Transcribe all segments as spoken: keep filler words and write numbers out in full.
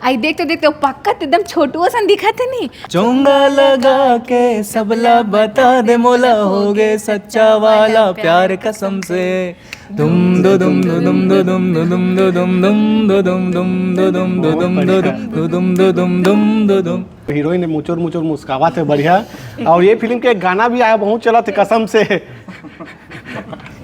आई देख तो देख तो पक्का तो एकदम छोटू असन दिखत हे नी। चोंगा लगा के सबला बता दे, मोला हो गे सच्चा वाला प्यार कसम से। दुम दो दुम दो दुम दो दुम दो दुम दो दुम दुम दो दुम दुम दो दुम दो दुम दो दुम दो दुम दो दुम दो दुम। हीरोइन मुचुर मुचुर मुस्कावत हे, बढ़िया। और ये फिल्म के गाना भी आया, बहुत चलत हे कसम से।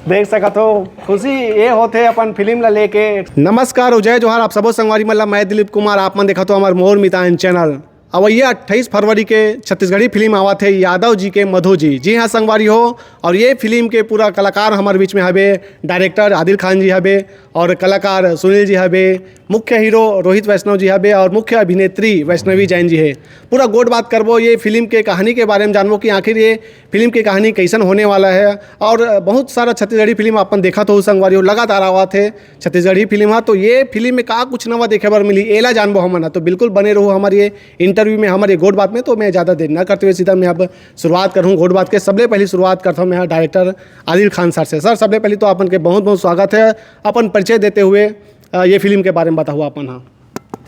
देख सकत हो, खुशी ये होथे अपन फिल्म ला लेके। नमस्कार और जय जोहार, आप सबो संगवारी मन ला मैं दिलीप कुमार, आप मन देखत हो हमर मोर मितान चैनल। अवइया अट्ठाईस फरवरी के छत्तीसगढ़ी फिल्म आवत हे यादव जी के मधु जी। जी हाँ संगवारी हो, और ये फिल्म के पूरा कलाकार हमर बीच में हवे, डायरेक्टर आदिल खान जी हवे और कलाकार सुनील जी हवे, मुख्य हीरो रोहित वैष्णव जी हवे और मुख्य अभिनेत्री वैष्णवी जैन जी हे। पूरा गोठ बात करबो, ये फिल्म के कहानी के बारे में जानबो कि आखिर ये फिल्म के कहानी कैसन होने वाला है। और बहुत सारा छत्तीसगढ़ी फिल्म अपन देखत हो संगवारी हो, लगातार आवत हे छत्तीसगढ़ी फिल्म हा, तो ये फिल्म में का कुछ नवा देखे बर मिली, एला जानबो हमन हा। तो बिल्कुल बने रहो हमारे ये इंटरव्यू में, हमारे ये गोठ बात में। तो मैं ज़्यादा देर ना करते हुए सीधा मैं अब शुरुआत करूँ गोठ बात के। सबले पहली शुरुआत करता हूँ मैं डायरेक्टर आदिल खान सर से। सर, सबले पहली तो अपन के बहुत बहुत स्वागत है। अपन परिचय देते हुए अ, ये फिल्म के बारे में बताओ अपन। हाँ।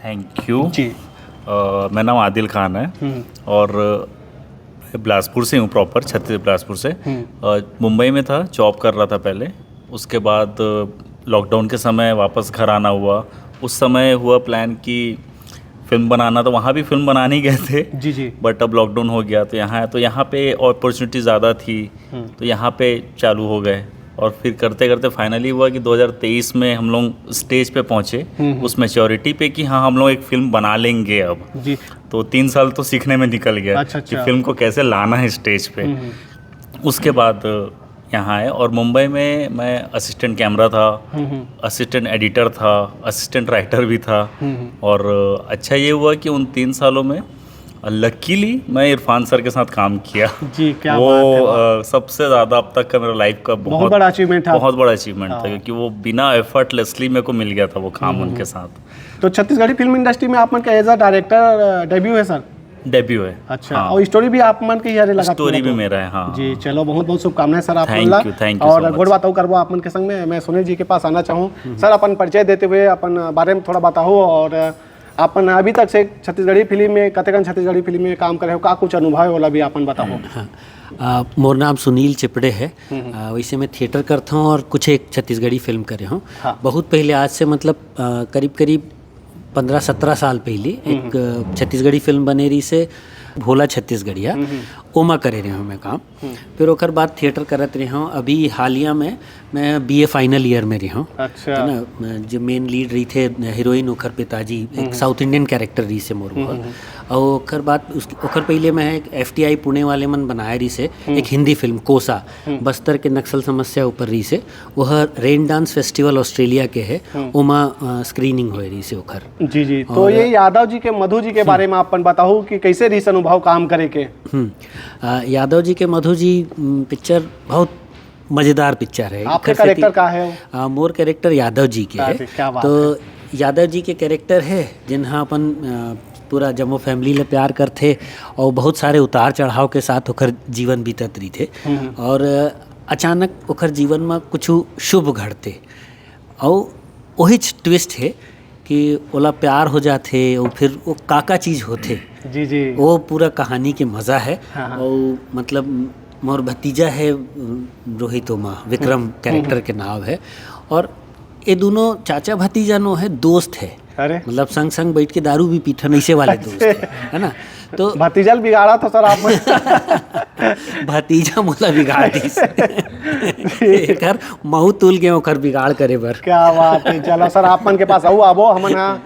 Thank you. जी। अ, मेरा नाम आदिल खान है हम्म। और बिलासपुर से हूँ, प्रॉपर छत्तीस बिलासपुर से। हम्म। अ, मुंबई में था, जॉब कर रहा था पहले। उसके बाद लॉकडाउन के समय वापस घर आना हुआ। उस समय हुआ प्लान कि फिल्म बनाना, तो वहाँ भी फिल्म बनाने ही गए थे। जी, जी। बट अब लॉकडाउन हो गया, तो यहाँ, तो यहाँ पे अपॉर्चुनिटी ज़्यादा थी, हम्म। तो यहाँ पे चालू हो गए। और फिर करते करते फाइनली हुआ कि दो हज़ार तेईस में हम लोग स्टेज पे पहुँचे, हम्म। उस मैच्योरिटी पे कि हाँ, हम लोग एक फिल्म बना लेंगे अब। जी। तो तीन साल तो सीखने में निकल गया अच्छा, कि अच्छा। फिल्म को कैसे लाना है स्टेज पे। हम्म। उसके बाद यहाँ आए और मुंबई में मैं असिस्टेंट कैमरा था, हम्म, हम्म। असिस्टेंट एडिटर था, असिस्टेंट राइटर भी था। हम्म। और अच्छा ये हुआ कि उन तीन सालों में लकीली मैं इरफान सर के साथ काम किया। जी, क्या वो बात है, वाह। अ, सबसे ज़्यादा अब तक का मेरा लाइफ का बहुत, बहुत बड़ा achievement था। बहुत बड़ा अचीवमेंट था, हाँ। क्योंकि वो बिना एफर्टलेसली मेरे को मिल गया था वो काम उनके साथ। तो छत्तीसगढ़ी फिल्म इंडस्ट्री में आप मन का एज अ डायरेक्टर डेब्यू है सर? डेब्यू है। अच्छा। हाँ। और स्टोरी भी आप मन के ही हरे लगा? स्टोरी भी मेरा है, हाँ। जी, चलो, बहुत बहुत शुभकामनाएं सर आप Thank मन ला। you, thank you और so much। गोठ बात अउ करबो आप मन के संग में, मैं सुनील जी के पास आना चाहूँ। सर, अपन परिचय देते हुए अपन बारे में थोड़ा बताओ और अपन अभी तक से छत्तीसगढ़ी फिल्म में, कतेकन छत्तीसगढ़ी फिल्म में काम करे हो, का कुछ अनुभव है, ओला भी अपन बताओ। हाँ, आ, मोर नाम सुनील चिपड़े है। आ, वैसे मैं थिएटर करता हूँ और कुछ एक छत्तीसगढ़ी फिल्म करे हूँ। हाँ। बहुत पहले, आज से मतलब आ, करीब करीब पंद्रह सत्रह साल पहले एक आ, छत्तीसगढ़ी फिल्म बने रहिसे भोला छत्तीसगढ़िया, ओमा करे रहे हूँ मैं काम। फिर ओकर बाद थिएटर करत रहे हूँ। अभी हालिया में मैं बीए फाइनल ईयर में रहे हूँ। अच्छा। है ना, जो मेन लीड रहिथे हीरोइन, ओकर पिताजी एक साउथ इंडियन कैरेक्टर रहिसे मोर वो। और ओकर बाद उस, ओकर पहले मैं एक एफटीआई पुणे वाले मन बनाए रहिसे एक हिंदी फिल्म कोसा, बस्तर के नक्सल समस्या ऊपर रहिसे। वह रेन डांस फेस्टिवल ऑस्ट्रेलिया के है, ओमा स्क्रीनिंग होए रहिसे ओकर। जी, जी। तो ये यादव जी के, मधु जी के बारे में अपन बताओ कि कैसे रहिस अनुभव काम करे के? हम्म, आ, यादव जी के मधु जी, हम्म, पिक्चर बहुत मजेदार पिक्चर है। आपके घर से कैरेक्टर ती- का है? आ, मोर कैरेक्टर यादव जी के है। अरे, क्या बात तो है। यादव जी के कैरेक्टर है, जिन्हा अपन आ, पूरा जम्मो फैमिली ले प्यार करथे और बहुत सारे उतार चढ़ाव के साथ ओकर जीवन बीतत रहिथे। और अचानक ओकर जीवन में कुछ शुभ घटते और वही ट्विस्ट है कि ओला प्यार हो जाथे और फिर वो का का चीज़ होथे। जी, जी। वो पूरा कहानी के मज़ा है। हाँ, हाँ। और मतलब मोर भतीजा है, अ, रोहित ओमा, विक्रम कैरेक्टर के नाम है। और ये दोनों चाचा भतीजा नो है, दोस्त है। अरे। मतलब संग संग बैठ के दारू भी पीथन, ऐसे वाले दोस्त है, है ना? तो भतीजा ल बिगाड़ा था सर आप। भतीजा मोला बिगाड़ दिस। एकर महू तुल के ओकर बिगाड़ करे बर। क्या बात है। चलो सर, आप मन के पास आऊ आबो, हमन हा,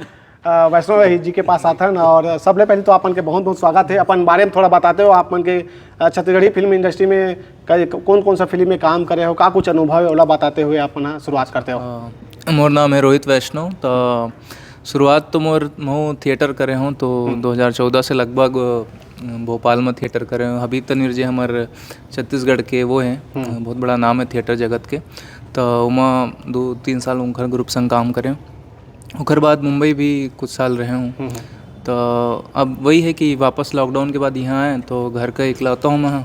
अ, वैष्णव जी के पास आथन। और सबले पहले तो आप मन के बहुत बहुत स्वागत है। अपन बारे में थोड़ा बताते हो, आप मन के अ, छत्तीसगढ़ी फिल्म इंडस्ट्री में कई, कौन कौन सा फिल्म में काम करे हो, का कुछ अनुभव है, ओला बताते हुए अपन हा शुरुआत करते हो। अ, मोर नाम है रोहित वैष्णव। तो शुरुआत तो मोर महू थिएटर करे हूँ, तो दो हज़ार चौदह से लगभग अ, भोपाल में थिएटर करे हूँ। अभी तनिर जे हमर छत्तीसगढ़ के वो हैं, अ, बहुत बड़ा नाम है थिएटर जगत के। तो वहाँ दो तीन साल उनकर ग्रुप संग काम करे हूँ। ओकर बाद मुंबई भी कुछ साल रहे हूँ। तो अब वही है कि वापस लॉकडाउन के बाद यहाँ आए, तो घर का इकलौता हूँ मैं,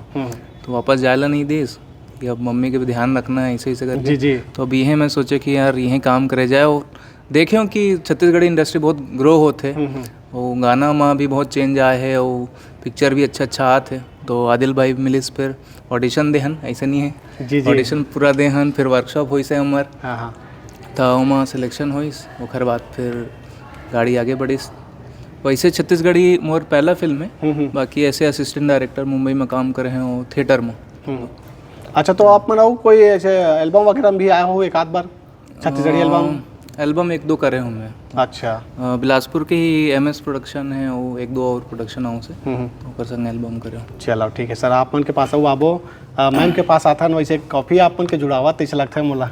तो वापस जाए ला नहीं देस कि अब मम्मी के भी ध्यान रखना है, ऐसे ऐसे करके। जी, जी। तो अब यही मैं सोचे कि यार, यहीं काम करे जाए और देखे हो कि छत्तीसगढ़ी इंडस्ट्री बहुत ग्रो होत हे। वो गाना में भी बहुत चेंज आए हे, वो पिक्चर भी अच्छा अच्छा आत हे। तो आदिल भाई मिलिस, फिर ऑडिशन देहन, ऐसे नहीं है। जी, जी। ऑडिशन पूरा देहन, फिर वर्कशॉप होइस हे हमर। हाँ, हाँ। तो ओमा सिलेक्शन होइस, ओकर बाद फिर गाड़ी आगे बढ़िस। वैसे छत्तीसगढ़ी मोर पहला फिल्म है। हम्म, हम्म। बाकी ऐसे असिस्टेंट डायरेक्टर मुंबई में काम करे हैं, वो थिएटर में। हम्म। अच्छा, तो आप मन अउ कोई ऐसे एल्बम वगैरह में भी आए हो एक आध बार, छत्तीसगढ़ी एल्बम? एल्बम एक दो करे हूँ मैं। अच्छा। अ, बिलासपुर के ही एम एस प्रोडक्शन है, वो एक दो और प्रोडक्शन हाउस है, हम्म, हम्म। ओकर संग एल्बम करे हूँ। चलो ठीक है सर, आप मन के पास अउ आबो। अ, मैम के पास आथन, वैसे कॉफ़ी आप मन के जुड़ावत तैसे लगथे मोला।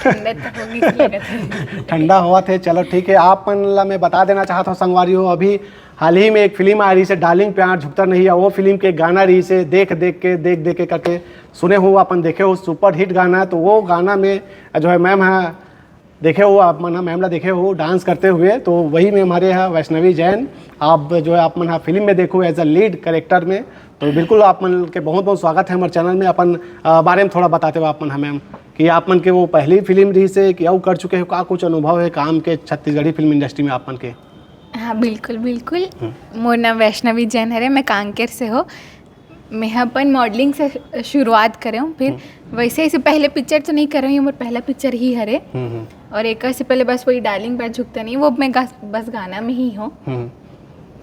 ठंडा तो होगी सी लगत है। ठंडा होवत हे। चलो ठीक है, आप मन ला मैं बता देना चाहत हूँ संगवारी हो, अभी हाल ही में एक फिल्म आ रही से डार्लिंग प्यार झुकता नहीं है, वो फिल्म के गाना रही से देख देख के, देख देख के करके सुने हो, अपन देखे हो, सुपर हिट गाना है। तो वो गाना में जो है मैम है, देखे हो आप मन, मैम ला देखे हो डांस करते हुए, तो वही में हमारे यहाँ वैष्णवी जैन, आप जो है आप मन हाँ फिल्म में देखो एज अ लीड कैरेक्टर में। तो बिल्कुल आप मन के बहुत बहुत स्वागत है हमारे चैनल में। अपन अ, बारे में थोड़ा बताते हो आप मन हाँ मैम, कि आप मन के वो पहली फिल्म रही से कि अउ कर चुके हो, का कुछ अनुभव है काम के छत्तीसगढ़ी फिल्म इंडस्ट्री में आप मन के? हाँ, बिल्कुल बिल्कुल। मोर नाम वैष्णवी जैन हरे, मैं कांकेर से हो। मैं अपन मॉडलिंग से शुरुआत करे हूँ, फिर वैसे इससे पहले पिक्चर तो नहीं करे हूँ, ये मोर पहला पिक्चर ही हरे। हम्म, हम्म, और एक से पहले बस वही डार्लिंग प्यार झुकता नहीं, वो मैं गा, बस गाना में ही हूँ। हम्म।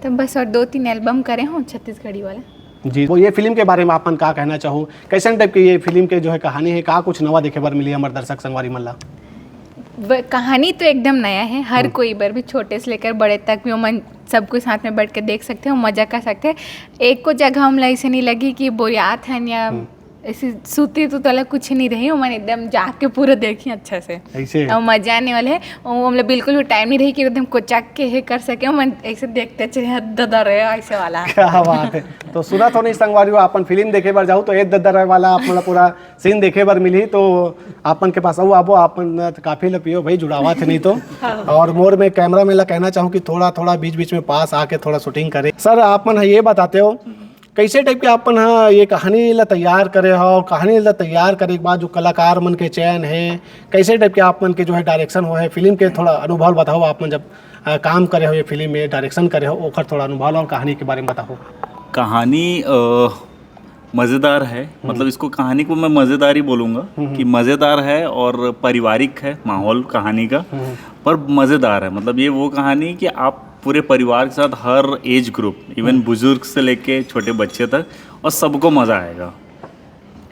तो बस और दो तीन एल्बम करे हूँ छत्तीसगढ़ी वाला। जी, वो ये फिल्म के बारे में आप मन का कहना चाहो, कैसन टाइप के ये फिल्म के जो है कहानी है, का कुछ नवा देखे बर मिली हमारे दर्शक संगवारी मन ला? व- कहानी तो एकदम नया है, हर कोई बर भी, छोटे से लेकर बड़े तक भी, वो मन सब कोई साथ में बैठ के देख सकते हैं, मजा कर सकते हैं। एक को जगह हमला ऐसे नहीं लगी कि बोरियात हन या ऐसे सूती तो तला कुछ नहीं रही, वो मन एकदम जाके पूरा देखी अच्छा से। ऐसे? और मजा आने वाले है। वो हमला बिल्कुल भी टाइम नहीं रही कि एकदम कोचक के हे कर सके, वो मन ऐसे देखते चले, "हद ददा रहे" ऐसे वाला। क्या बात है। तो सुना तो नहीं संगवारी हो, अपन फिल्म देखे बर जाऊ तो ए ददर वाला आप मन ला पूरा सीन देखे बर मिली। तो आप मन के पास अउ आबो, आप मन काफी ल पियो भाई, जुड़ावा थे नहीं तो। और मोर में कैमरा मैन ला कहना चाहूँ कि थोड़ा थोड़ा बीच बीच में पास आके थोड़ा शूटिंग करे। सर, आप मन ह ये बताते हो कैसे टाइप के आप मन ह ये कहानी ला तैयार करे हो, और कहानी ला तैयार करे के बाद जो कलाकार मन के चयन है, कैसे टाइप के आप मन के जो है डायरेक्शन हो है फिल्म के, थोड़ा अनुभव बताओ। आप मन जब अ, काम करे हो ये फिल्म में, डायरेक्शन करे हो, ओकर थोड़ा अनुभव और कहानी के बारे में बताओ। कहानी अ, मज़ेदार है। मतलब, इसको, कहानी को मैं मज़ेदार ही बोलूँगा कि मज़ेदार है और पारिवारिक है माहौल कहानी का, पर मज़ेदार है। मतलब, ये वो कहानी कि आप पूरे परिवार के साथ, हर एज ग्रुप, इवन बुजुर्ग से लेके छोटे बच्चे तक, और सबको मज़ा आएगा,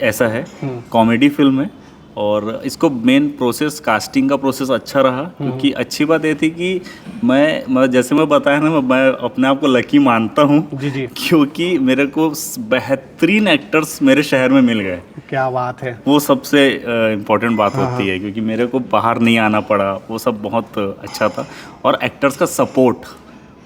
ऐसा है। कॉमेडी फिल्म है। और इसको मेन प्रोसेस, कास्टिंग का प्रोसेस अच्छा रहा, क्योंकि अच्छी बात ये थी कि मैं, मैं, जैसे मैं बताया ना, मैं, मैं अपने आप को लकी मानता हूँ। जी, जी। क्योंकि मेरे को स-, बेहतरीन एक्टर्स मेरे शहर में मिल गए। क्या बात है। वो सबसे इम्पोर्टेंट बात होती है, क्योंकि मेरे को बाहर नहीं आना पड़ा, वो सब बहुत अच्छा था। और एक्टर्स का सपोर्ट,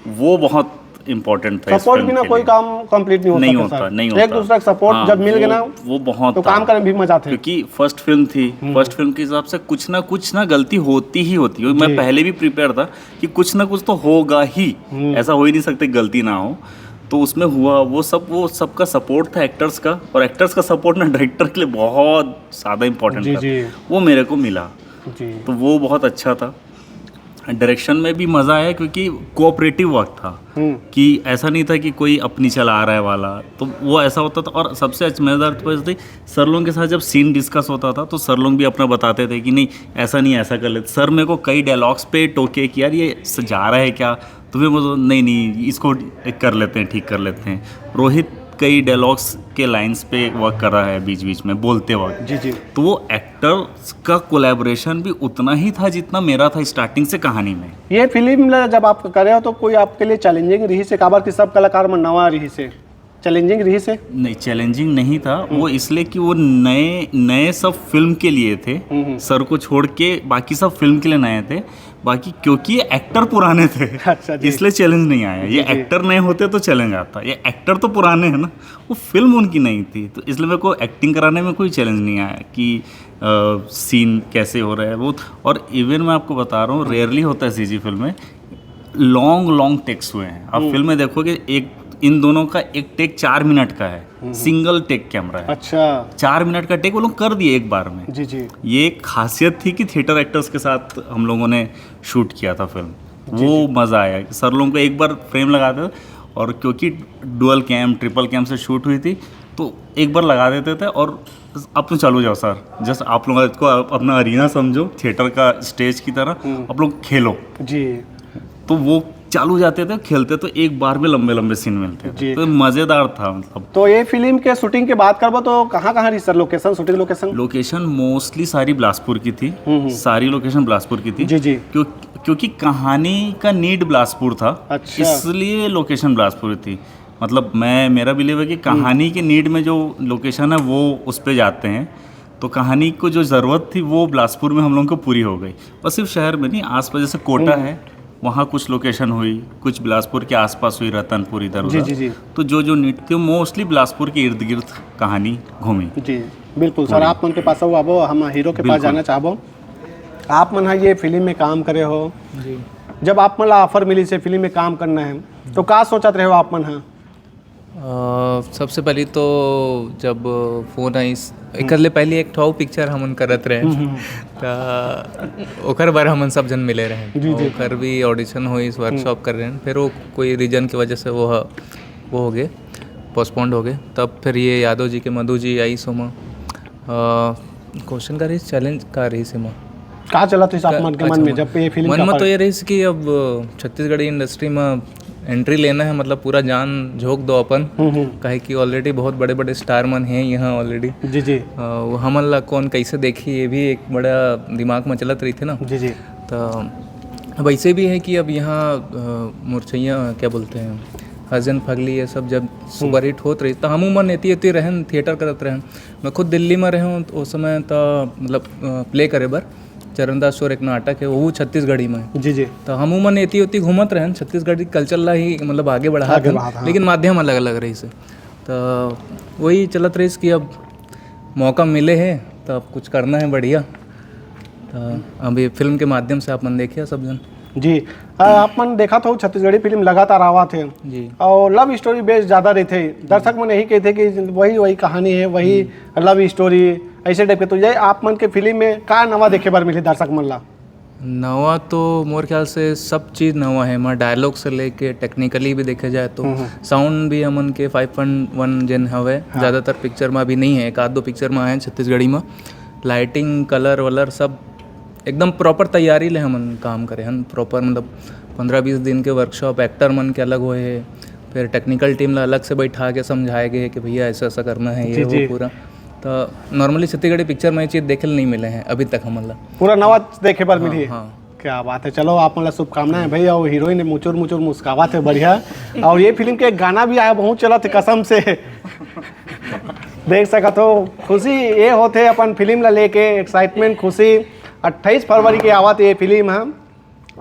वो बहुत इम्पोर्टेंट था इस सपोर्ट फिल्म बिना के कोई लिए। काम कंप्लीट नहीं हो नहीं सकता होता, सर। नहीं होता। एक दूसरे का सपोर्ट हाँ, जब मिल गए वो, ना, वो बहुत तो था। काम करने में भी मजा आते। क्योंकि फर्स्ट फिल्म थी, फर्स्ट फिल्म के हिसाब से कुछ ना कुछ ना गलती होती ही होती है। मैं जी। पहले भी प्रिपेयर था कि कुछ ना कुछ तो होगा ही, ऐसा हो ही नहीं सकता कि गलती ना हो। तो उसमें हुआ वो सब, वो सबका सपोर्ट था एक्टर्स का, और एक्टर्स का सपोर्ट ना डायरेक्टर के लिए बहुत ज़्यादा इम्पोर्टेंट जी, था। जी। वो मेरे को मिला, जी। तो वो बहुत अच्छा था। डायरेक्शन में भी मज़ा आया, क्योंकि कोऑपरेटिव वर्क था। हम्म। कि ऐसा नहीं था कि कोई अपनी चला रहा है वाला, तो वो ऐसा होता था। और सबसे अच्छ-, मज़ेदार तो थी, सर लोगों के साथ जब सीन डिस्कस होता था, तो सर लोग भी अपना बताते थे कि नहीं, ऐसा नहीं, ऐसा कर लेते। सर मेरे को कई डायलॉग्स पे टोके कि यार, ये स-, जा रहा है क्या, तो फिर मुझे, नहीं नहीं, इसको कर लेते हैं, ठीक कर लेते हैं। रोहित कई डायलॉग्स के लाइंस पे वर्क कर रहा है बीच बीच में बोलते वक्त। जी, जी। तो वो एक्टर्स का कोलैबोरेशन भी उतना ही था जितना मेरा था स्टार्टिंग से कहानी में। ये फिल्म ला जब आप करे हो तो कोई आपके लिए चैलेंजिंग रही से, काबर कि सब कलाकार मन नवा रही से, चैलेंजिंग रही से? नहीं, चैलेंजिंग नहीं था वो, इसलिए कि वो नए नए सब फिल्म के लिए थे। सर को छोड़ के बाकी सब फिल्म के लिए नए थे। बाकी क्योंकि ये एक्टर पुराने थे, अच्छा जी। इसलिए चैलेंज नहीं आया। ये जी, जी। एक्टर नए होते तो चैलेंज आता। ये एक्टर तो पुराने हैं ना, वो फिल्म उनकी नई थी, तो इसलिए मेरे को एक्टिंग कराने में कोई चैलेंज नहीं आया कि सीन कैसे हो रहा है वो। और इवन मैं आपको बता रहा हूँ, रेयरली होता है सीजी फिल्म में लॉन्ग लॉन्ग टेक्स हुए हैं। आप फिल्म में देखोगे, एक इन दोनों का एक टेक चार मिनट का है, सिंगल टेक कैमरा है। अच्छा। चार मिनट का टेक वो लोग कर दिए एक बार में। जी जी। ये एक खासियत थी कि थिएटर एक्टर्स के साथ हम लोगों ने शूट किया था फिल्म। वो मज़ा आया। सर लोगों को एक बार फ्रेम लगाते थे, और क्योंकि डुअल कैम, ट्रिपल कैम से शूट हुई थी, तो एक बार लगा देते थे और अब तो चालू जाओ सर, जस्ट आप लोग इसको अपना अरीना समझो, थिएटर का स्टेज की तरह, आप लोग खेलो। जी। तो वो चालू जाते थे, खेलते तो एक बार में लंबे लंबे सीन मिलते थे। जी। तो मज़ेदार था, मतलब। तो ये फिल्म के शूटिंग के बात करबो तो कहाँ कहाँ रही sir location, shooting location? Location mostly सारी बिलासपुर की थी। सारी लोकेशन बिलासपुर की थी। जी जी। क्यों? क्योंकि कहानी का नीड बिलासपुर था। अच्छा। इसलिए लोकेशन बिलासपुर थी। मतलब, मैं, मेरा बिलीव है कि कहानी के नीड में जो लोकेशन है, वो उस पे जाते हैं। तो कहानी को जो ज़रूरत थी, वो बिलासपुर में हम लोगों को पूरी हो गई। और सिर्फ शहर में नहीं, आसपास जैसे कोटा है, वहाँ कुछ लोकेशन हुई, कुछ बिलासपुर के आसपास हुई, रतनपुर, इधर जी उधर। जी जी। तो जो जो नीड थी, मोस्टली बिलासपुर के इर्द गिर्द कहानी घूमी। जी बिल्कुल सर। आप मन के पास आबो, हम हीरो के पास बिल्कुल। जाना चाहबो। आप मन हा ये फिल्म में काम करे हो, जी। जब आप मन ला ऑफर मिली से फिल्म में काम करना है, तो का सोचत रहे हो आप मन हा? अ, सबसे पहली तो जब फ़ोन आइस, एकर ले पहले एक ठो पिक्चर हमन करत रहे, त ओकर बर हमन सब जन मिले रहे। जी, जी। ओकर भी ऑडिशन होइस, वर्कशॉप कर रहे हैं, फिर वो कोई रीजन की वजह से वो ह-, वो हो गए, पोस्टपोन्ड हो गए। तब फिर ये यादव जी के मधु जी आइस ओमा। क्वेश्चन का रही, चैलेंज का रही सीमा? का चलत रहिस आप मन के मन में जब ये फिल्म मन का में तो part- ये रहिस कि अब छत्तीसगढ़ी इंडस्ट्री में एंट्री लेना है, मतलब पूरा जान झोंक दो अपन, हम्म, हम्म। काहे कि ऑलरेडी बहुत बड़े बड़े स्टार मन हैं यहाँ ऑलरेडी। जी जी। वो हमन ला कौन कैसे देखी, ये भी एक बड़ा दिमाग में चलत रही थे ना। जी जी। तो अब ऐसे भी है कि अब यहाँ अ, मुरचैया क्या बोलते हैं, हरिजन फगली, ये सब जब सुपरहिट होत रही तो हमू मन एती एती रहन, थिएटर करत रहन। मैं खुद दिल्ली में रहूँ तो उस समय तो मतलब प्ले करे बर चरणदास चोर एक नाटक है, वो छत्तीसगढ़ी में है। जी जी। तो हमू मन एती ओती घूमत रहन, छत्तीसगढ़ी कल्चर ला ही मतलब आगे बढ़ात आगे हन, बढ़ात, हाँ। लेकिन माध्यम अलग अलग रहिस। तो वही चलत रहिस कि अब मौका मिले है तो अब कुछ करना है बढ़िया। तो अब ये फिल्म के माध्यम से आप मन देखिए सब जन। जी। आ, आप मन देखत हो छत्तीसगढ़ी फिल्म लगातार आवत है जी। और लव स्टोरी बेस ज्यादा रहिथे, दर्शक मन यही कहते कि वही वही कहानी है, वही लव स्टोरी, ऐसे टाइप के। तो ये आप मन के फिल्म में का नवा देखे बर मिले दर्शक मन ला? नवा तो मोर ख्याल से सब चीज़ नवा है, मैं डायलॉग से लेके टेक्निकली भी देखे जाए तो साउंड भी हमन के फाइव पॉइंट वन जेन हवे, ज़्यादातर पिक्चर में अभी नहीं है, एक आध दो पिक्चर में आए हैं छत्तीसगढ़ी में। लाइटिंग, कलर वलर सब एकदम प्रॉपर तैयारी ले हमन काम करे हन, प्रॉपर मतलब पंद्रह बीस दिन के वर्कशॉप, एक्टर मन के अलग होए है, फिर टेक्निकल टीम ला अलग से बैठा के समझाए गए कि भैया ऐसा ऐसा करना है, ये जी, वो जी। पूरा। तो नॉर्मली छत्तीसगढ़ी पिक्चर में ये चीज़ देखे ले नहीं मिले हैं अभी तक हमन ला। पूरा नवा देखे बर मिली। हाँ। क्या बात है, चलो आप मन ला शुभकामनाएं भैया। और हीरोइन मुचुर मुचुर मुस्कावत है, बढ़िया। और ये फिल्म के एक गाना भी आया, बहुत चलत है कसम से। देख सकत हो, खुशी ये होते अपन फिल्म ला लेके, एक्साइटमेंट, खुशी। अट्ठाईस फरवरी के आवत ये फिल्म है,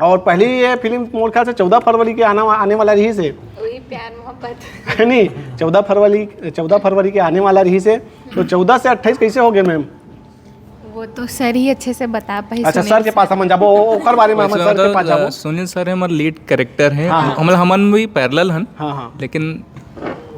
और पहली ये फिल्म मोर ख्याल से चौदह फरवरी के आना आने वाला रहिस हे। वही प्यार मोहब्बत। नहीं, चौदह फरवरी, चौदह फरवरी के आने वाला रहिस हे। तो चौदह से अट्ठाईस कैसे हो गए मैम? वो तो सर ही अच्छे से बता पाई। अच्छा, सर के पास हमन जाबो, ओ- ओकर बारे में हमन वैसे सर के मतलब, पास जाबो। अ, सुनील सर हमारे लीड कैरेक्टर हैं, हाँ, हाँ। हमन हमन भी पैरेलल हन, हाँ, हाँ। लेकिन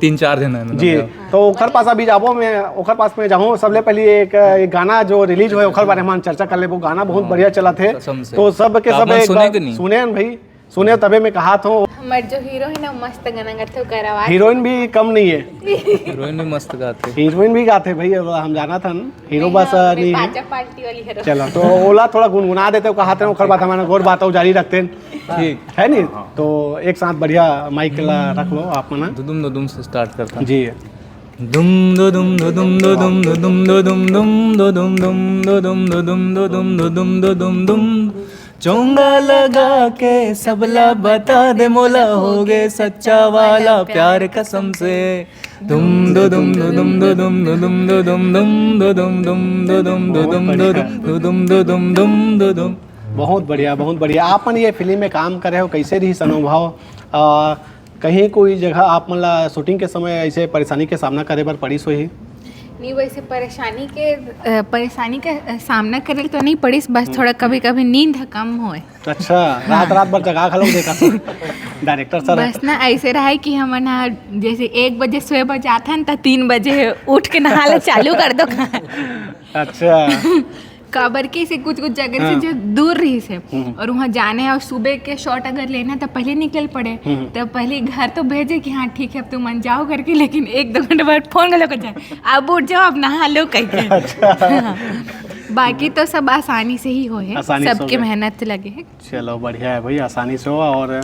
तीन चार जन हैं, मतलब, जी, या- तो ओकर पास अभी जाबो मैं, ओकर पास में जाऊँ। सबले पहले एक, एक गाना जो रिलीज हुए ओकर बारे में हम चर्चा कर लेबो। गाना बहुत बढ़िया चलत हे, कसम से। तो सब के तो आप सब मन एक सुने बार कि नहीं? सुने हैं भाई, सुने तबे मैं कहा था। हमार जो हीरो है ना, मस्त गाना गाथे, ओकर आवाज। हीरोइन भी कम नहीं है, हीरोइन भी मस्त गाते। हीरोइन भी गाथे भाई, अब हम जाना था ना, हीरो बस हाँ, नहीं है। बाजा पार्टी वाली हीरो। चलो, तो ओला थोड़ा गुनगुना देते हो, कहा थे ओकर बाद हमारा गोर बात जारी रखते हैं, ठीक। है नहीं? तो एक साथ बढ़िया माइक ला रख लो आप मना। दुदुम दुदुम से स्टार्ट करता हूँ। जी। दुम दो दुम दो दुम दो दुम दो दुम दो दुम दुम दो दुम दुम दो दुम दो दुम दो दुम दो दुम दो दुम दुम। चोंगा लगा के सबला बता दे, मोला हो गए सच्चा वाला प्यार कसम से। दुम दो दुम दो दुम दो दुम दो दुम दो दुम दुम दो दुम दुम दो दुम दो दुम दो दुम दो दुम दो दुम दो दुम। बहुत बढ़िया, बहुत बढ़िया। आप मन ये फिल्म में काम करे हो, कैसे रही अनुभव? आ, कहीं कोई जगह आप मन ला शूटिंग के समय ऐसे परेशानी के सामना करे बर पड़िस होही? नहीं, वैसे परेशानी के अ, परेशानी के अ, सामना करे तो नहीं पड़िस, बस थोड़ा कभी कभी नींद ह कम होए। अच्छा। रात रात भर जगा घलो देखा था डायरेक्टर सर। बस ना ऐसे रहे कि हमन ह जैसे एक बजे सोए बर जाथन त तीन बजे उठ के नहाला चालू कर दो। अच्छा। काबर के इसे कुछ कुछ जगह से हाँ। जो दूर रहिस हे हम्म। और वहाँ जाने और सुबह के शॉट अगर लेना तो पहले निकल पड़े, तो पहले घर तो भेजे कि हाँ ठीक है अब तुम मन जाओ करके, लेकिन एक दो घंटे बाद फोन घलो कर जाए, अब उठ जाओ, अब नहा लो कह के। हाँ। बाकी तो सब आसानी से ही हो है, आसानी से हो सबके गए। मेहनत लगे है। चलो बढ़िया है भाई, आसानी से हो। और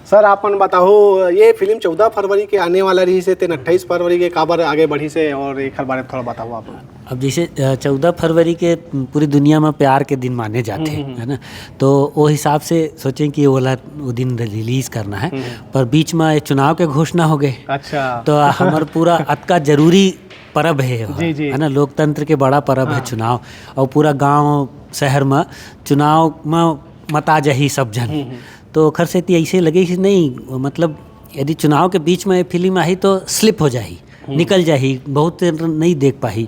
सर आप मन बताओ, ये फिल्म चौदह फरवरी के आने वाला रहिस हे, तेन अट्ठाईस फरवरी के काबर आगे बढ़िस हे, और एकर बारे में थोड़ा बताओ आप। अब जैसे चौदह फरवरी के पूरी दुनिया में प्यार के दिन माने जाते हैं, है ना? तो वो हिसाब से सोचें कि ओला वो दिन रिलीज करना है, पर बीच में ये चुनाव के घोषणा हो गए। अच्छा। तो हमर पूरा अतका जरूरी परब है, जी, जी। है ना? लोकतंत्र के बड़ा परब है हाँ। चुनाव, और पूरा गांव शहर में चुनाव में मता जाही सब जन। तो ओखर सेती ऐसे लगे कि नहीं, मतलब यदि चुनाव के बीच में ये फिल्म आही तो स्लिप हो जाही, निकल जाही, बहुत देर नहीं देख पाही।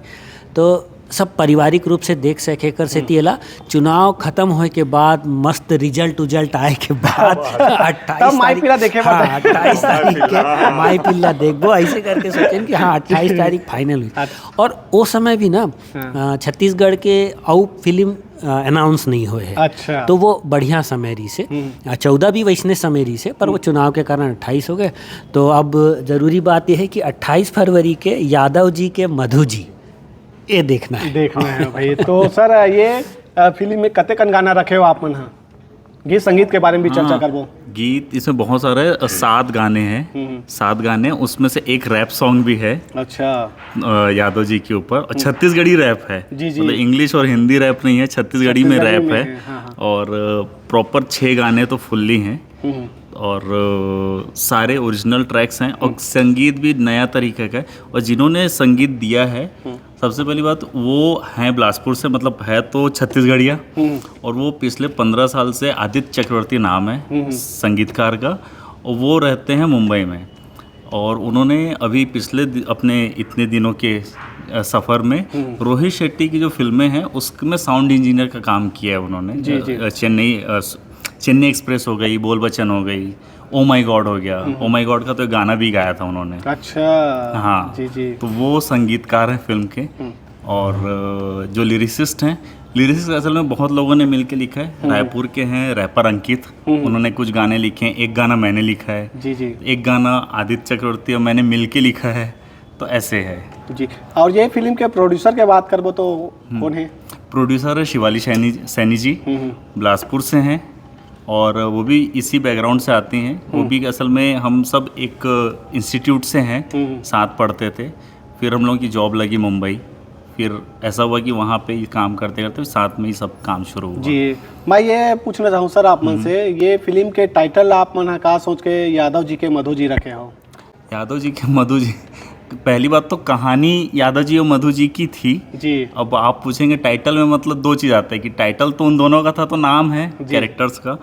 तो सब पारिवारिक रूप से देख सके कर सेती एला चुनाव खत्म होए के बाद, मस्त रिजल्ट उजल्ट आए के बाद अट्ठाईस तब माई पिल्ला देखे बर हाँ, जाए। अट्ठाईस तारीख के माई पिल्ला देखबो, ऐसे करके सोचें कि हाँ अट्ठाईस तारीख फाइनल हुई। और वो समय भी ना अ, छत्तीसगढ़ के अउ फिल्म अनाउंस नहीं होए है। अच्छा। तो वो बढ़िया समय रहिस हे। चौदह भी वैसने समय रहिस हे, पर वो चुनाव के कारण अट्ठाईस हो गए। तो अब जरूरी बात यह है कि अट्ठाईस फरवरी के यादव जी के मधु जी, ये देखना है। देखना है भाई। तो सर, ये अ, फिल्म में कतेकन गाना रखे हो आप मन ह? गीत संगीत के बारे में भी चर्चा हाँ, करबो। गीत इसमें बहुत सारे हैं, अ, सात गाने हैं। सात गाने, उसमें से एक रैप सॉन्ग भी है अच्छा। अ, यादव जी के ऊपर, और छत्तीसगढ़ी रैप है। जी, जी। मतलब इंग्लिश और हिंदी रैप नहीं है, छत्तीसगढ़ी में छत्तीसगढ़ी रैप में है। है, हाँ, हाँ। और प्रॉपर छः गाने तो फुल्ली हैं। हम्म। और अ, सारे ओरिजिनल ट्रैक्स हैं और संगीत भी नया तरीके का है। और जिन्होंने संगीत दिया है, सबसे पहली बात, वो हैं बिलासपुर से, मतलब है तो छत्तीसगढ़िया। और वो पिछले पंद्रह साल से आदित्य चक्रवर्ती नाम है संगीतकार का, और वो रहते हैं मुंबई में। और उन्होंने अभी पिछले दि-, अपने इतने दिनों के अ, सफ़र में रोहित शेट्टी की जो फिल्में हैं, उसमें साउंड इंजीनियर का काम किया है उन्होंने। जी, जी। अ, चेन्नई अ, स- चेन्नई एक्सप्रेस हो गई, बोल बचन हो गई, ओ माय गॉड हो गया। ओ माय गॉड का तो एक गाना भी गाया था उन्होंने। अच्छा। हाँ। जी, जी। तो वो संगीतकार हैं फिल्म के। और अ, जो लिरिसिस्ट हैं, लिरिसिस्ट असल में बहुत लोगों ने मिलके लिखा है। रायपुर के हैं रैपर अंकित, उन्होंने कुछ गाने लिखे हैं, एक गाना मैंने लिखा है, जी, जी। एक गाना आदित्य चक्रवर्ती और मैंने मिलके लिखा है। तो ऐसे है। जी। और ये फिल्म के प्रोड्यूसर के बात करबो तो कौन है? प्रोड्यूसर है शिवाली सैनी सैनी जी, बिलासपुर से हैं। और वो भी इसी बैकग्राउंड से आती हैं। वो भी असल में हम सब एक इंस्टीट्यूट से हैं, साथ पढ़ते थे, फिर हम लोगों की जॉब लगी मुंबई, फिर ऐसा हुआ कि वहाँ पे ही काम करते करते साथ में ही सब काम शुरू हुआ। जी। मैं ये पूछना चाहूँ सर आप मन से, ये फिल्म के टाइटल आप मन ह का सोच के यादव जी के मधु जी रखे हो? यादव जी के मधु जी, पहली बात तो कहानी यादव जी और मधु जी की थी। जी। अब आप पूछेंगे टाइटल में, मतलब दो चीज़ आता है कि टाइटल तो उन दोनों का था, तो नाम है कैरेक्टर्स का,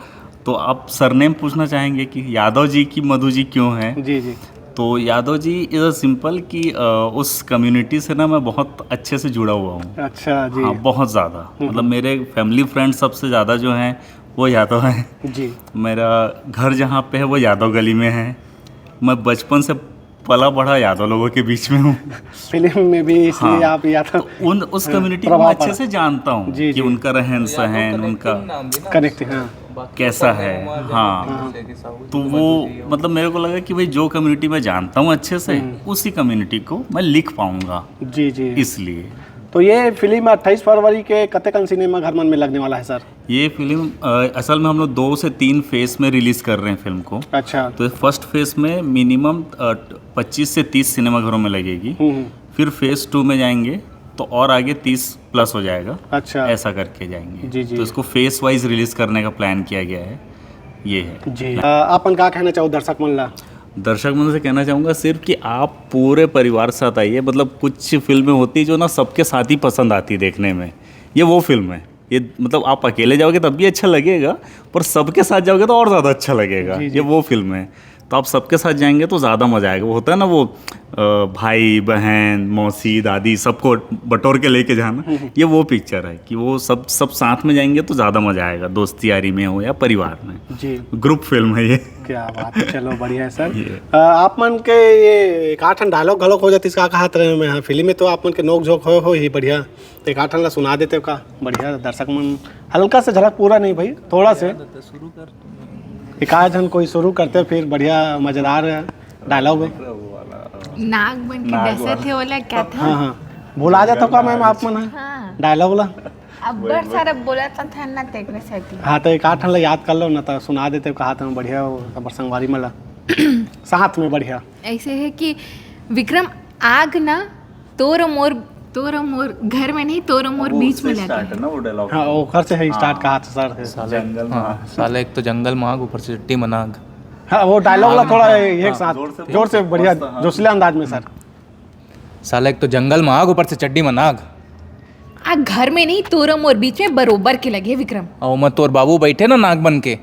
तो आप सरनेम पूछना चाहेंगे कि यादव जी की मधु जी क्यों हैं। जी, जी। तो Yadav ji is a simple कि अ, उस कम्युनिटी से ना मैं बहुत अच्छे से जुड़ा हुआ हूँ। अच्छा जी। हाँ, बहुत ज़्यादा। मतलब मेरे फैमिली फ्रेंड सबसे ज़्यादा जो हैं वो यादव हैं। जी। मेरा घर जहाँ पे है वो यादव गली में है। मैं बचपन से पला बढ़ा यादव लोगों के बीच में हूँ। फिल्म में भी, इसलिए हाँ। आप यादव तो उन उस कम्युनिटी को प्रभाव मैं अच्छे पड़ा। से जानता हूँ जी, कि जी। उनका रहन सहन, उनका कनेक्ट, हाँ। कैसा है। हाँ। तो वो मतलब मेरे को लगा कि भाई जो कम्युनिटी मैं जानता हूँ अच्छे से, उसी कम्युनिटी को मैं लिख पाऊंगा, जी, जी। इसलिए। तो ये फिल्म अट्ठाईस फरवरी के कतेकन सिनेमा घर मन में लगने वाला है सर? ये फिल्म अ, असल में हम लोग दो से तीन फेज में रिलीज कर रहे हैं फिल्म को। अच्छा। तो फर्स्ट फेज में मिनिमम पच्चीस से तीस सिनेमा घरों में लगेगी। हम्म। फिर फेज टू में जाएंगे तो और आगे तीस प्लस हो जाएगा। अच्छा। ऐसा करके जाएंगे। जी, जी। तो इसको फेज वाइज रिलीज करने का प्लान किया गया है। ये है। जी। अ, आपन का कहना चाहो दर्शक मन ला? दर्शक मन से कहना चाहूँगा सिर्फ कि आप पूरे परिवार साथ आइए। मतलब कुछ फिल्में होती जो ना सबके साथ ही पसंद आती देखने में, ये वो फिल्म है। ये मतलब आप अकेले जाओगे तब भी अच्छा लगेगा, पर सबके साथ जाओगे तो और ज़्यादा अच्छा लगेगा। जी, जी। ये वो फिल्म है। तो आप सबके साथ जाएंगे तो ज़्यादा मज़ा आएगा। वो होता है ना, वो अ, भाई, बहन, मौसी, दादी, सबको बटोर के लेके जाना। ये वो पिक्चर है कि वो सब सब साथ में जाएंगे तो ज़्यादा मज़ा आएगा, दोस्ती यारी में हो या परिवार में। जी। ग्रुप फिल्म है ये। क्या बात है, चलो, बढ़िया है सर। ये। अ, आप मन के ये एक आठ डायलॉग घलोक हो जाती, इसका कहा रहे मैं, हाँ, फिल्म में तो आप मन के नोक झोंक हो, हो ही बढ़िया। तो एक आठ ला सुना देते हो का? बढ़िया, दर्शक मन हल्का से झलक, पूरा नहीं भाई, थोड़ा से। एक आध झन कोई शुरू करते, फिर बढ़िया मजेदार डायलॉग है। नाग बन के नाग डसत हे, ओला क्या था? हाँ, हाँ, भुला जाता का मैम आप मन? हाँ। डायलॉग ला। अब्बड़ सारा बोला था, था ना, तेकरे सेती। हाँ, तो एक आठ ला याद कर लो ना, तो सुना देते, कहा था बढ़िया हो, सब संगवारी मला साथ में बढ़िया। ऐसे है कि विक्रम, आग ना तोर मोर, तोर मोर घर में नहीं, तोर मोर बीच में लगे। ना वो डायलॉग। हाँ, वो घर से है स्टार्ट, कहा था सर से। साले जंगल में हाँ, आग। साले एक तो जंगल में आग, ऊपर से चट्टी में नाग। हाँ, वो डायलॉग ला थोड़ा एक साथ जोर से जोर से बोल, बढ़िया मस्त, हाँ। जोशीला अंदाज में सर। साले एक तो जंगल में आग, ऊपर से चड्डी में नाग। आ घर में नहीं, तोर मोर बीच में बरोबर के लगे विक्रम। और मैं तोर बाबू बैठे ना नाग बन के।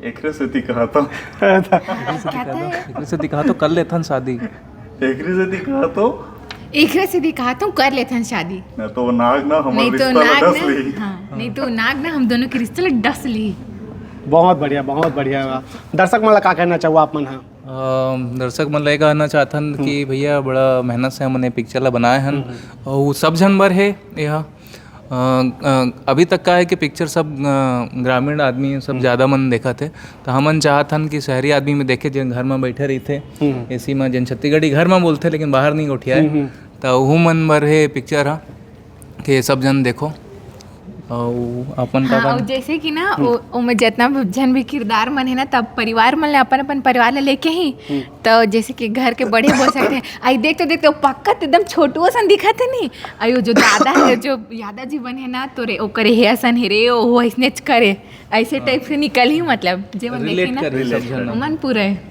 एकरे सेती कहा था। कहता है, एकरे सेती कहा तो कर लेथन शादी। एकरे सेती कहा तो एकरे सेती कहा तो कर लेथन शादी। नहीं तो वो नाग ना हमारे नहीं तो रिश्ता नाग ला डस ना, ली। हाँ, नहीं तो नाग ना हम दोनों के रिश्ते ला डस ली। बहुत बढ़िया, बहुत बढ़िया। दर्शक मन ला का कहना चाहू आप मन? हाँ, अ, दर्शक मन ला ये कहना चाहथन कि भैया, बड़ा मेहनत से हमन ये पिक्चर ला बनाए हन, और वो सब झन बर हे यह। अ, अ, अभी तक का है कि पिक्चर सब अ, ग्रामीण आदमी सब ज़्यादा मन देखत हे, तो हमन चाहत हन कि शहरी आदमी में देखे, जेन घर में बैठे रहिथे, एसी में, जेन छत्तीसगढ़ी घर में बोलथे लेकिन बाहर नहीं गोठियाए, तो उहू मन बर हे पिक्चर हा, कि सब जन देखो। और अपन का हाँ, और जैसे कि ना, ओ, ओमे जितना भी झन भी किरदार मन है ना, तब परिवार मन ले अपन अपन परिवार ले लेके ही, तो जैसे कि घर के बड़े बोल सकते हैं, आई देख तो देख तो पक्का तो एकदम छोटू असन दिखत है नहीं, आई वो जो दादा है, जो यादव जी बने है ना, तो रे ओकरे हे असन हे रे, ओ ऐसने करे, ऐसे टाइप से निकल ही, मतलब जे मन देखे रिलेट ना, कर रही सब झन। मन पूरा है।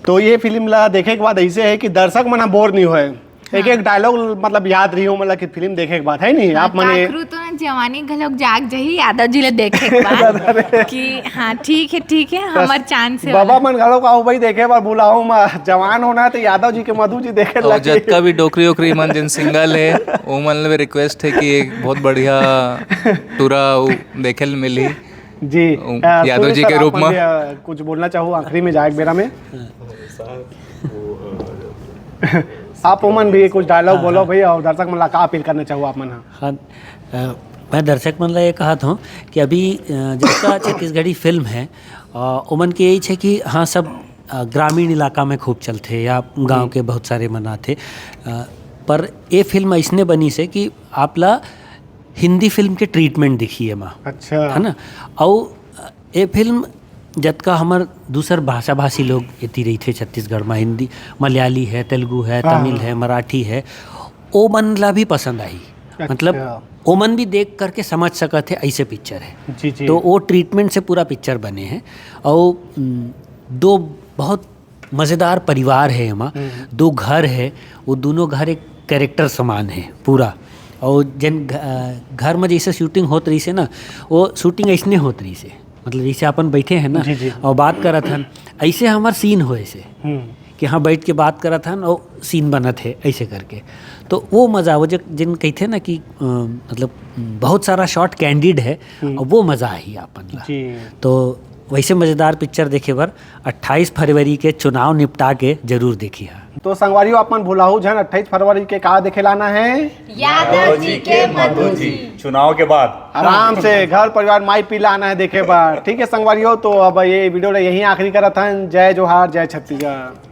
तो ये फिल्म ला देखे के बाद ऐसे है कि दर्शक मन बोर नहीं होए, एक एक डायलॉग मतलब याद रही हो, मतलब कि फिल्म देखे के बाद, है नहीं? आप मने काकरू तो ना जवानी घलोक जाग जही यादव जी ले देखे के बाद कि हाँ, ठीक है, ठीक है, हमर चांस है बाबा वाला। मन घलो का हो भाई देखे बर बुलाओ मा जवान होना है तो यादव जी के मधु जी देखे और लगे। जतका भी डोकरी ओकरी मन जिन सिंगल है, वो मन ले रिक्वेस्ट है कि एक बहुत बढ़िया टूरा वो देखे ले मिली। जी। ओ, अ, यादव सूर्य जी सर, के आप रूप मन में। भी, अ, कुछ बोलना चाहो आखिरी में जाए बेरा में? आप ओमन भी कुछ डायलॉग बोलो भैया, और दर्शक मन ला का अपील करना चाहो आप मन? हाँ। हाँ, अ, मैं दर्शक मन ला ये कहत हूँ कि अभी अ, जतका छत्तीसगढ़ी फिल्म है, अ, ओमन के यही है कि हाँ, सब अ, ग्रामीण इलाका में खूब चलथे या गांव के बहुत सारे मन आथे, अ, पर ये फिल्म ऐसने बनी से कि आप ला हिंदी फिल्म के ट्रीटमेंट दिखी है माँ। अच्छा। है ना? और ये फिल्म जतका हमर दूसर भाषा भाषी लोग एती रहिथे छत्तीसगढ़ में, हिंदी, मलयाली है, तेलुगु है, तमिल है, मराठी है, ओ मन ला भी पसंद आई। अच्छा। मतलब ओमन भी देख करके समझ सकत है, ऐसे पिक्चर है। जी, जी। तो वो ट्रीटमेंट से पूरा पिक्चर बने हैं। और उम, दो बहुत मज़ेदार परिवार है एमा, दो घर है, वो दोनों घर एक कैरेक्टर समान है पूरा। और जन घ-, अ, घर में जैसे शूटिंग होत रही से ना, वो शूटिंग ऐसने होत रही से, मतलब जैसे अपन बैठे हैं ना जी, जी। और बात करत हन, ऐसे हमार सीन होए से हम्म। कि हाँ, बैठ के बात करत हन और सीन बनत है ऐसे करके। तो वो मज़ा, वो जो जिन कहते ना कि अ, मतलब बहुत सारा शॉट कैंडिड है, और वो मज़ा आई अपन ला। जी। तो वैसे मज़ेदार पिक्चर देखे बर अट्ठाईस फरवरी के चुनाव निपटा के जरूर देखिहा। तो संगवारियों, आप मन भुलाहू झन, अट्ठाईस फरवरी के का देखे लाना है? यादव जी के मधु जी। चुनाव के बाद आराम से घर परिवार माई पी लाना है देखे बर। ठीक है संगवारियों, तो अब ये वीडियो ला यहीं आखिरी करत हन। जय जोहार, जय छत्तीसगढ़।